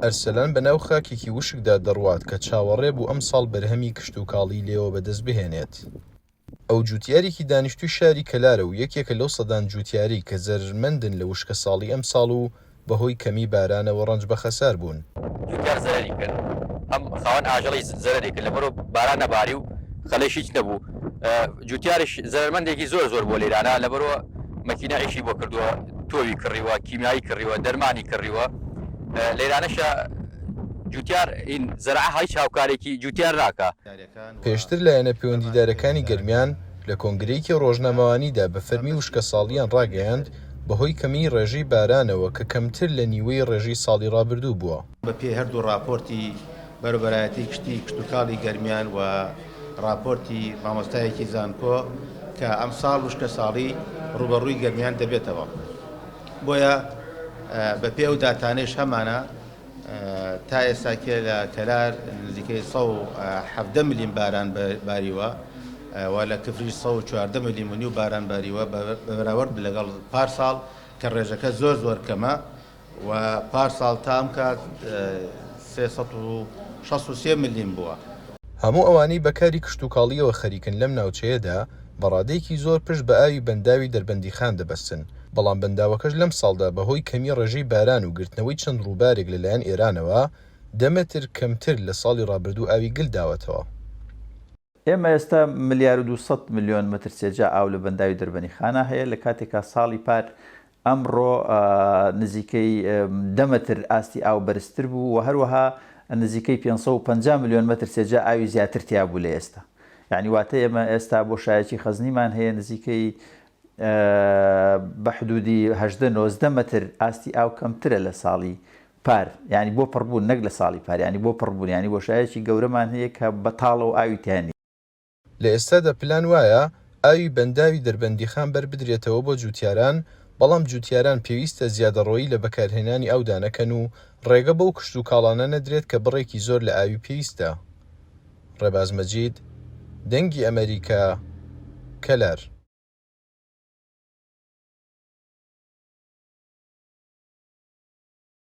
ئەرسەلان بەناو خاکێکی وشکدا دەڕوات کە چاوەڕێ بوو ئەمساڵ بەرهەمی کشتوکاڵی لێوە بەدەست بهێنێت. ئەو جوتیارێکی دانیشتووی شاری کەلارە و یەکێکە لەو سەدان جوتیارەی کە زەرەرمەندن لە وشکەساڵی ئەمساڵ و بەهۆی کەمی بارانەوە ڕەنج بەخەسار بوون. جوتیار زەرەری کرد هەم خاوەن ئاژەڵیش زەرەری کرد لەبەرو باران نەباری و خەلەیش هیچ نەبوو جوتیاریش زەرەرمەندێکی زۆر زۆر بووە لێرانە لەبەرو مەکینە ئیشی بۆ کردووە تۆوی کڕیوە کیمیایی کڕیوە دەرمانی کڕیوە لێرانەشە جوتیار زەرع هیچ هاوکارێکی جوتیار ناکا. پێشتر لایەنە پەیوەندیدارەکانی گەرمیان لە کۆنگرەیەکی ڕۆژنامەوانیدا بە فەرمی وشکەساڵییان ڕاگەیاند، بەهۆی کەمیی ڕێژەی بارانەوە کە کەمتر لە نیوەی ڕێژەی ساڵی ڕابردوو بووە. بە پێی هەردوو ڕاپۆرتی بەرێوبەرایەتی گشتی کشتوکاڵی گەرمیان و ڕاپۆرتی مامۆستایەکی زانکۆ کە ئەمساڵ وشکەساڵی ڕووبەڕووی گەرمیان دەبێتەوە بۆیە بە پێی ئەو داتانەیش هەمانە تا ئێستا کێ لە کەلار نزیکەی 117 ملیم باران باریوە و لە کفریش 114 ملیم و نیو باران باریوە بە بەراورد لەگەڵ پار ساڵ کە ڕێژەکە زۆر زۆر کەمە و پار ساڵ تا ئەم کات 363 ملیم بووە. هەموو ئەوانەی بە کاری کشتوکاڵییەوە خەریکن لەم ناوچەیەدا بە ڕادەیەکی زۆر پشت بە ئاوی بەنداوی دەربەندیخان دەبەستن، بەڵام بەنداوەکەش لەمساڵدا بەهۆی کەمی ڕێژەی باران و گرتنەوەی چەند ڕووبارێک لەلایەن ئێرانەوە، دە مەتر کەمتر لە ساڵی ڕابردوو ئاوی گل داوەتەوە. ئێمە ئێستا ملیار و 200 ملیۆن مەتر سێجا ئاو لە بەنداوی دەربەنیخانە هەیە، لە کاتێکا ساڵی پار ئەمڕۆ نزیکەی دە مەتر ئاستی ئاو بەرزتر بوو و هەروەها نزیکەی 550 ملیۆن مەتر سێجا ئاوی زیاتر تیا بوو لە ئێستا. یانی واتە ئێمە ئێستا بۆشایەکی خەزنیمان هەیە نزیکەی بە حدودی 18 19 مەتر ئاستی ئاو کەمترە لە ساڵی پار یانی بۆ پڕبوون نەک لە ساڵی پار یانی بۆ پڕبوون یانی بۆشایەکی گەورەمان هەیە کە بەتاڵە و ئاوی تیا نییە. لە ئێستادا پلان وایە ئاوی بەنداوی دەربەندیخان بەربدرێتەوە بۆ جوتیاران، بەڵام جوتیاران پێویستە زیادەڕۆیی لە بەکارهێنانی ئاودا نەکەن و ڕێگە بەو کشتوکاڵانە نەدرێت کە بڕێکی زۆر لە ئاوی پێویستە. ڕێباز مەجید، دەنگی ئەمەریکا، کەلار.